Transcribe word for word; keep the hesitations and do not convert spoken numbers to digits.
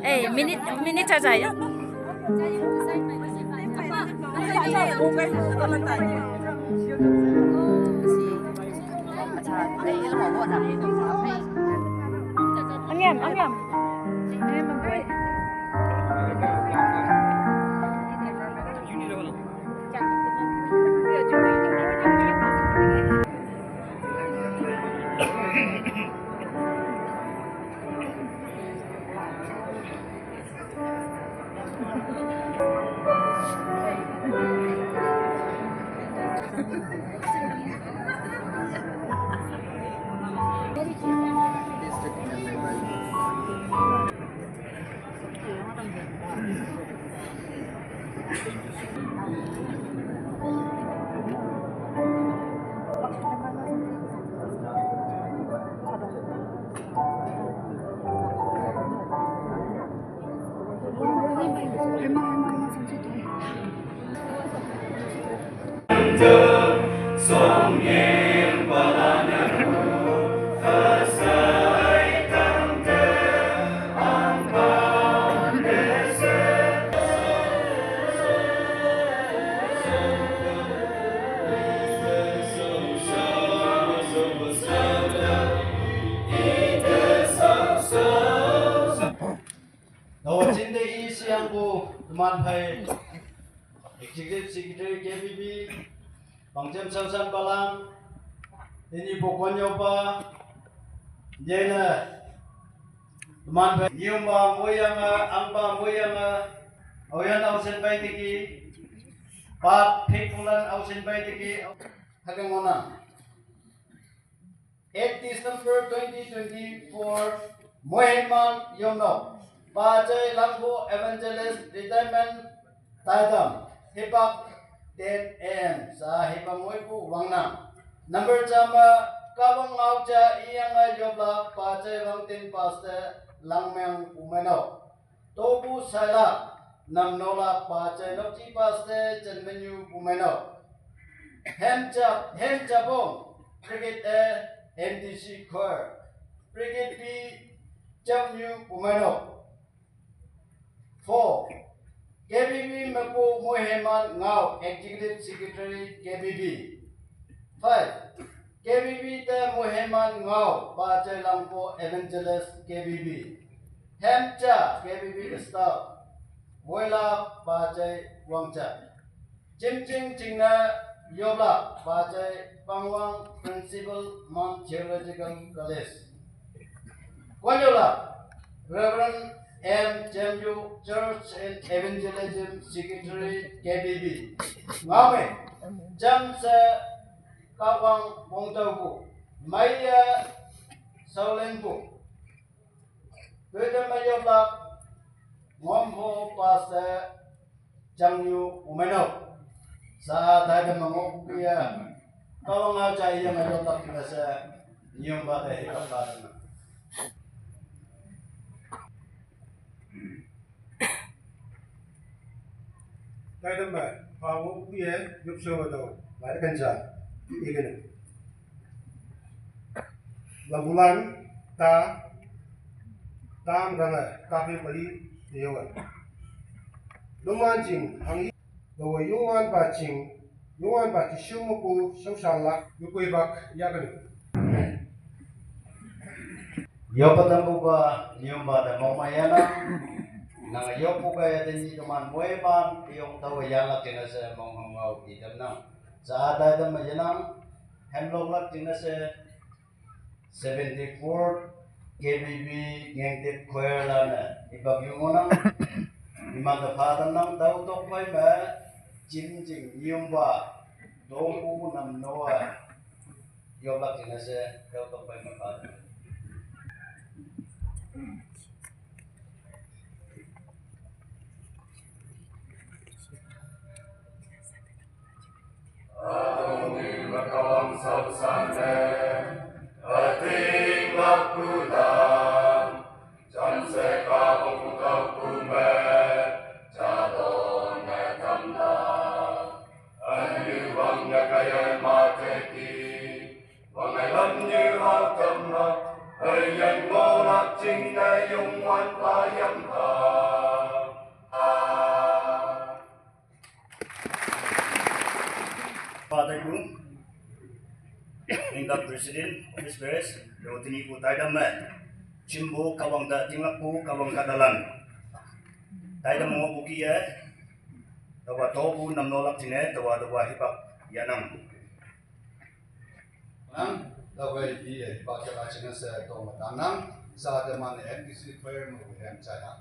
Eh, minute, minute cha cha ya. Angem, angem. Tawa chin te i siang pu teman phai Executive Secretary K B B, Pangchem Samson Balang, ini pokon yopa, jena teman phai, nium ba moyanga, ang ba moyanga, auyan ausen bai tiki, pat phik pulan ausen bai tiki, hagang ona. Eight December twenty twenty-four, Moheman Yomno, Pachai Langbo Evangelist Retirement Taidam, Hipak ten A M, sa Hipak Moipu Wangnam. Number chama, Kawang Ngaucha Iyanga Yobla, Pachai Wangtin Pastor Langmeng Umeno. Tobu Saila, Namnola Pachai Nokchi Pastor Chenmenyu Umeno. Hemcha, Hemchabong, Brigade A, M D C Choir. Brigade B, Chamnyu Umeno. Four, K B B Mepu Moheman Ngau, Executive Secretary K B B. Five, K B B te Moheman Ngau, Pachai Langpo Evangelist K B B. Hemcha K B B staff, Voila Pachai Wangcha. Chimching Chingna Yoblak Pachai Pangwang Principal Mount Theological College. Kwanyola, Reverend M Jemyu, Church and Evangelism Secretary K B B. Ngame, Jamsa Kawang Wongtauku, Maya Saulenku. Pwede mayoblak, Ngomho Pastor Jangyu Umeno. Sa tayo mangok kuya, Kawang Ngau Chai iya mayoblak kita sa, niyong bata hikap bata. Taidam ba, pa wo uye, yup so ba do, ba de kan cha, i kan. Lambulan, ta, tam ranga, kape pali, yewa. Luman jing, ang i, lo wa yuan ba jing, yuan ba ki shu mo ku, shau shan lak, yu kui bak, ya kan. Yopa tampu ba, nium ba da mong ma yana. Nang yopu ka ya teni teman moe man, yong tau ya la kena se mong mong ngau i tem nang. Sa ada tem ma yana, hem lok lak kena se seventy-four K B B Ngengtip Choir lane, ibagyungonang, imanda padanang, tau tokpai me, Chinjing Yumba, Doku Nam Noah, yoblak jinase, tau tokpai me padan. Aung Bakawang Sausane, Ating Lakulang, Chanse Kabong Kaukume, Chalone Tamla, Anyu Wang Yakaya Mateki, Wang Ai Lam Nyu Hao Tamla, Ai Yang Ngolak Ching Ne Yung Wan Pa Yang Ha. Father Gu, Inga President, Office Bearers, Rotini Gu Taidam me, Chimbo Kawang Da Tinglapu Kawang Kadalan. Taidam mo buki ye, tawa tobu nam nolak tine, tawa tawa hipak yanang. Nang, tawa i ye, hipak kala chine se tong tanang, sa de man M T C prayer mo hem chaya.